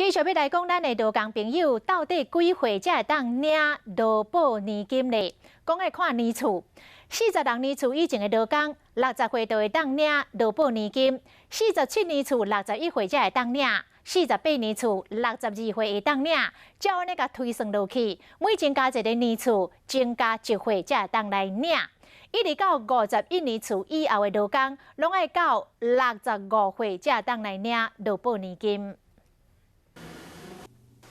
繼續欲來講，咱的勞工朋友到底幾歲才會當領勞保年金咧？講愛看年次，46年次以前的勞工，60歲就會當領勞保年金；47年次61歲才會當領；48年次62歲會當領。照按呢共推算落去，每增加一個年次，增加1歲才會當來領。一直到51年次以後的勞工，攏愛到65歲才會當來領勞保年金。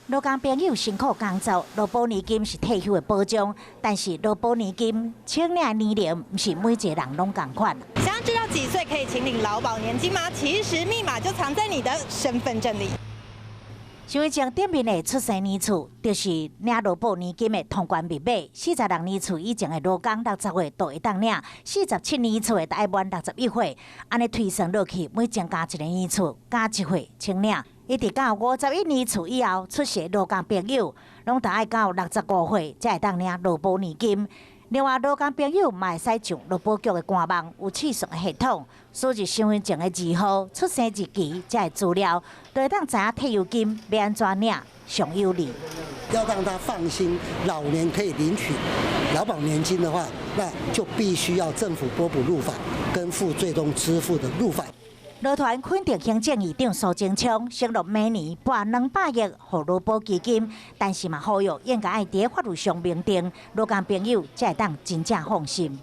勞工朋友辛苦工作，勞保年金是退休的保障，但是勞保年金請領年齡毋是每一個人攏仝款。想要知道幾歲可以請領勞保年金嗎？其實密碼就藏在你的身份證裡。身份證頂面的出生年次，就是領勞保年金的通關密碼。46年次以前的勞工，60歲就會當領；47年次的愛滿61歲。按呢推算落去，每增加一個年次，加1歲請領。一直到51年次以後出世勞工朋友，攏著愛到65歲才會當領勞保年金。另外，勞工朋友嘛會使上勞保局的官網，有試算的系統，輸入身份證的字號、出生日期，這个資料，就會當知影退休金欲按怎領上有利。要讓他放心，老年可以領取勞保年金的話，那就必須要政府撥補路費跟付最終支付的路費。勞團肯定行政院長蘇貞昌承諾每年撥200億予勞保基金，但是嘛呼籲應該愛佇法律上明定，勞工朋友才會當真正放心。